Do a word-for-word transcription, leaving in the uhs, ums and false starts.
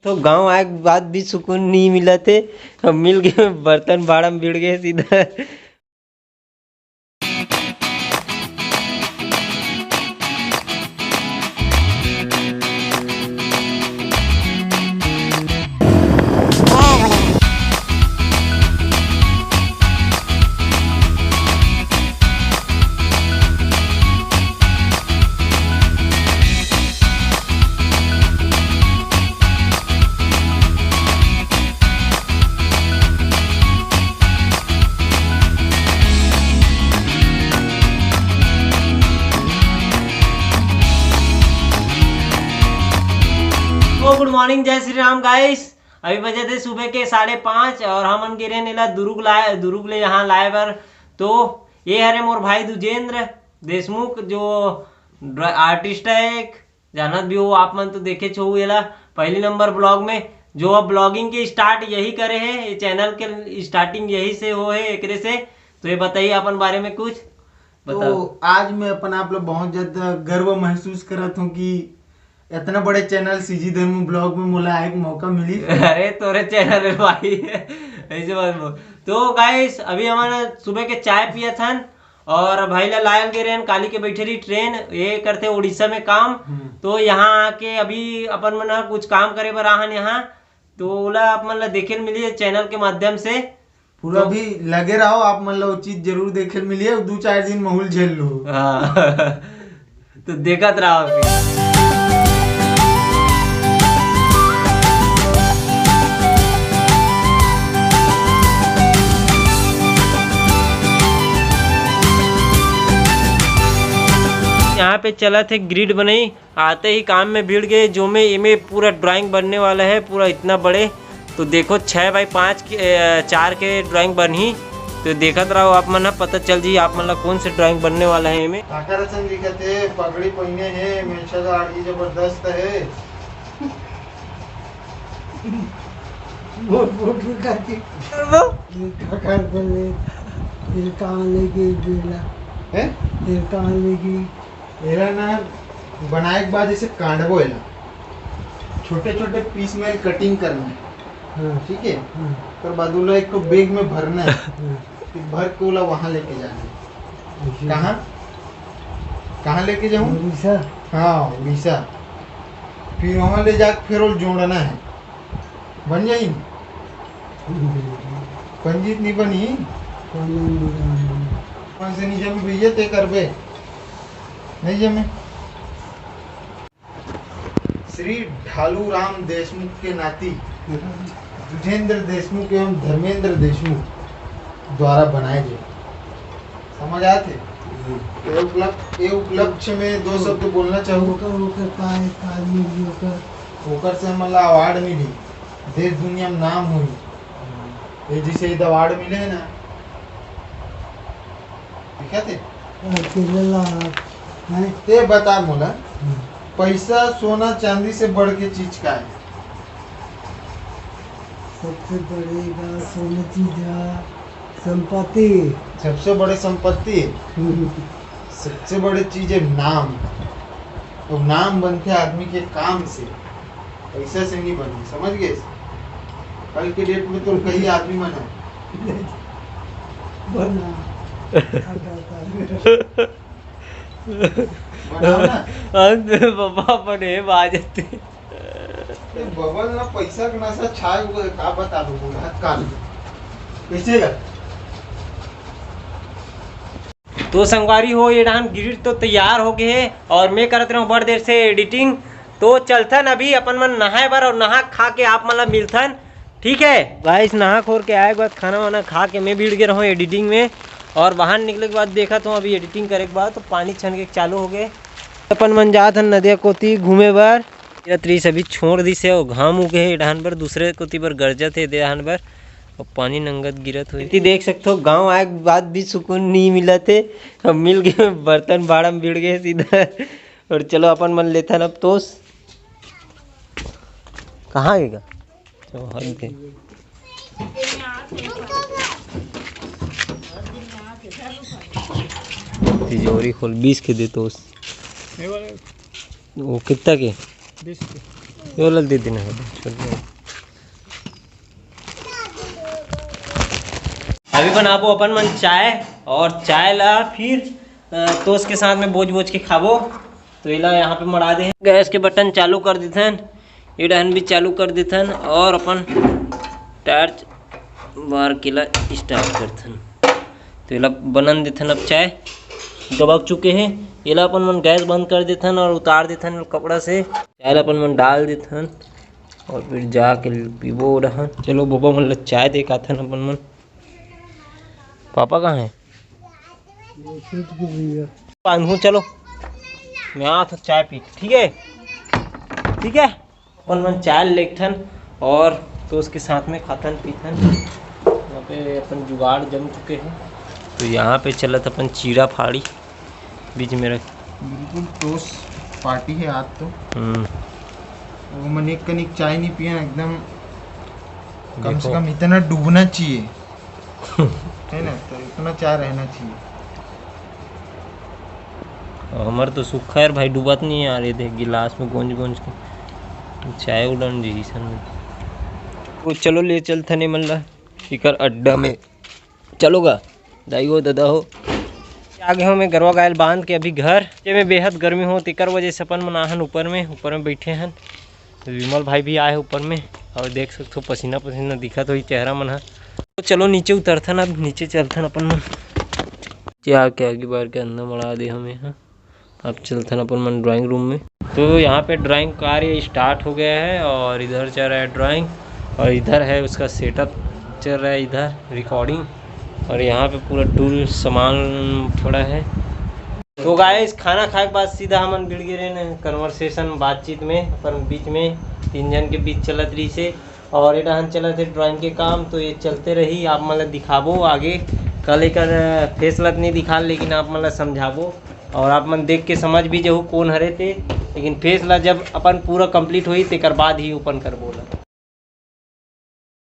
तो गांव आए के बाद भी सुकून नहीं मिलत हे। अब मिल के बर्तन भाड़ा में भिड़ गए सीधा। ओ गुड मॉर्निंग, जय श्री राम गाइस। अभी बजे थे सुबह के साढ़े पाँच और हमन गे रहेन एला दुरुग लाए, दुरुग ले यहाँ लाए बर। तो ये हरे मोर भाई दुजेंद्र देशमुख, जो आर्टिस्ट है एक, जानत भी हो आप मन, तो देखे छो एला पहली नंबर ब्लॉग में। जो अब ब्लॉगिंग के स्टार्ट यही करे है, ये चैनल के स्टार्टिंग यही से हो है, एकरे से। तो ये बताइए अपन बारे में कुछ बताओ। तो आज मैं अपन आप लोग बहुत ज्यादा गर्व महसूस करत हूँ कि इतना बड़े चैनल सीजी धर्मू ब्लॉग में मोला आए के मौका मिली। अरे तोरे चैनल है भाई, ऐसे बात बोल। तो गाइस, अभी हमन सुबह के चाय पियत हन और भाई ला लायल गे रहेन, काली के बैठे रही ट्रेन, ये करथे उड़ीसा में काम। हम्म। तो यहाँ आके अभी अपन मन ह कुछ काम करे बर आहन यहाँ, तो ओला आप मन ला देखे ल मिली चैनल के माध्यम से। पूरा तो भी लगे रहो, आप मन ला वो चीज जरूर देखे ल मिली है, दो चार दिन माहौल झेल लो। हाँ। तो देखत रहो फिर। यहाँ पे चलत हे ग्रिड बनई, आते ही काम में भिड़ गए, जो में एमे पूरा ड्राइंग बनने वाला है, पूरा इतना बड़े। तो देखो, छः बाई पाँच के, अ, चार के ड्राइंग बनही। तो देखत रहो आप मन ह, पता चल जी आप मन ला कौन से ड्राइंग बनने वाला है एमे। काकर असन दिखत हे, पगड़ी पहिने हे, मेछा दाढ़ी जबरदस्त हे। बोल, बोल, बोल, काकी। करबो? ये काकर बोले, ये कहाँ लेके बेला? हैं? ये कहाँ लेके? एला ना बनाए के बाद जैसे काटबो एला, छोटे छोटे पीस में कटिंग करना है, हाँ। ठीक है? हाँ। ओकर बाद ओला एक ठो बैग में भरना है, हाँ। फिर भर के ओला वहाँ लेके जाना है। अच्छा। कहाँ, कहाँ लेके जाऊँ? उड़ीसा। हाँ, उड़ीसा। फिर वहाँ ले जाके फिर ओला जोड़ना है। बन जाही? पंजीत नहीं बनी? कौन नहीं बनी? कौन से नहीं जमी भैया, ते करबे? नहीं जमे। श्री ढालू राम देशमुख के नाती दुजेंद्र देशमुख एवं धर्मेंद्र देशमुख द्वारा बनाए गए। समझ आत हे? हम्म। ये उपलक्ष, ये उपलक्ष्य में दो शब्द बोलना चाहूँ। ओकर, ओकर का एक आदमी भी ओकर ओकर से हमन ला अवार्ड मिली, देश दुनिया में नाम होई। ये जैसे ये अवार्ड मिले है ना, दिखत हे? हाँ, के लेला, हैं? ते बता मोला, हम्म। पैसा, सोना, चांदी से बढ़ के चीज का है? सबसे बड़े का सोना चीज है, संपत्ति। सबसे बड़े संपत्ति है। हम्म। सबसे बड़े चीज है नाम। तो नाम बनथे आदमी के काम से, पैसा से नहीं बने, समझ गए? कल के डेट में तो कई आदमी मन है। बना। बनाओ ना। अंत में बाबा अपन हे बाजते। ये बबल ना पैसा के नशा छाए हुए, का बता दो, बुढ़ा काल में। कैसे है? तो संगवारी हो, ये डहान ग्रिड तो तैयार हो गए हे और मैं करत रहूँ बड़ देर से एडिटिंग। तो चलथन अभी अपन मन नहाए बर और नहा खा के आप मन ला मिलथन, ठीक है गाइस। नहा खोर के आए के बाद खाना वाना खा के मैं भिड़ गए रहूँ एडिटिंग में, और बाहर निकले के बाद देखत हूँ अभी एडिटिंग करे के बाद तो पानी छन के चालू हो गए। अपन मन जात हन नदिया कोती घूमे बर। तीरथ रईस अभी छोड़ दिस हे, अउ घाम उगे हे ए डहान बर, दूसरे कोती बर गरजत हे ए डहान बर, अउ पानी नंगत गिरत होही। एती देख सकथो, गांव आए के बाद भी सुकून नहीं मिलत हे। अब मिल गए बर्तन भाड़ा में भिड़ गए सीधा। और चलो अपन मन लेथन अब तोस। कहाँ गेगा? चलो, हट गए। तिजोरी खोल, बीस के दे तोस। वो कितना के? बीस के। तो ला दे देना है, छोड़ दे। अभी बनाबो अपन मन चाय, और चाय ला फिर, अ, toast के साथ में बोज बोज के खाबो। तो एला यहाँ पे मड़ा दे, गैस के बटन चालू कर देथन, ये डहन भी चालू कर देथन, और अपन torch bar के ला start करथन। तो एला बनन देथन। अब चाय गबक चुके हे, एला अपन मन गैस बंद कर देथन और उतार देथन कपड़ा से। चाय ला अपन मन डाल देथन और फिर जाके पीबो डहन। चलो बबा मन ला चाय दे के आथन अपन मन। पापा कहाँ है? बांधू, चलो, मैं आत हूँ चाय पी के, ठीक है? ठीक है, अपन मन चाय लेथन और toast के साथ में खाथन पीथन। यहाँ पे अपन जुगाड़ जम चुके हैं, तो यहाँ पे चलत अपन चीरा फाड़ी बीच में रख। बिल्कुल toast party है आज तो। हम्म। वो मन एक कनिक चाय नहीं पिया एकदम, कम से देखो। कम इतना डूबना चाहिए। है ना, तो इतना चाय रहना चाहिए। और हमार तो सुक्खा है भाई, डूबत नहीं है यार। ये देख, गिलास में गोंज गोंज के चाय उड़न जी सन। तो चलो, ले चलथन एमन ला एकर अड्डा में। चलो गा, दाई हो, दादा हो। आगे हो मैं गरवा गाय ल बांध के अभी घर, जे में बेहद गर्मी हो, तेकर वजह से अपन मन आहन ऊपर में, ऊपर में बैठे हन। विमल भाई भी आए हे ऊपर में, और देख सकथो पसीना पसीना दिखत होही चेहरा मन ह। तो चलो नीचे उतरथन, अब नीचे चलथन अपन मन। नीचे आके आगी बार के अंदर मड़ा दे हमें ह। अब चलथन अपन मन drawing room में। तो यहाँ पे drawing कार्य start हो गया है और इधर चल रहा है drawing और इधर है उसका setup चल रहा है, इधर recording, और यहाँ पे पूरा tool सामान पड़ा है। तो guys, खाना खाए के बाद सीधा हमन भिड़ गे रहे conversation, बातचीत में अपन बीच में, तीन जन के बीच चलत रही से। और ये डहन चलत हे drawing के काम, तो ये चलते रही, आप मन ला दिखाबो आगे। कल एकर face ला तो नहीं दिखा, लेकिन आप मन ला समझाबो और आप मन देख के समझ भी जहू कौन हरे ते। लेकिन face ला जब अपन पूरा complete होही, तेकर बाद ही open करबो ला।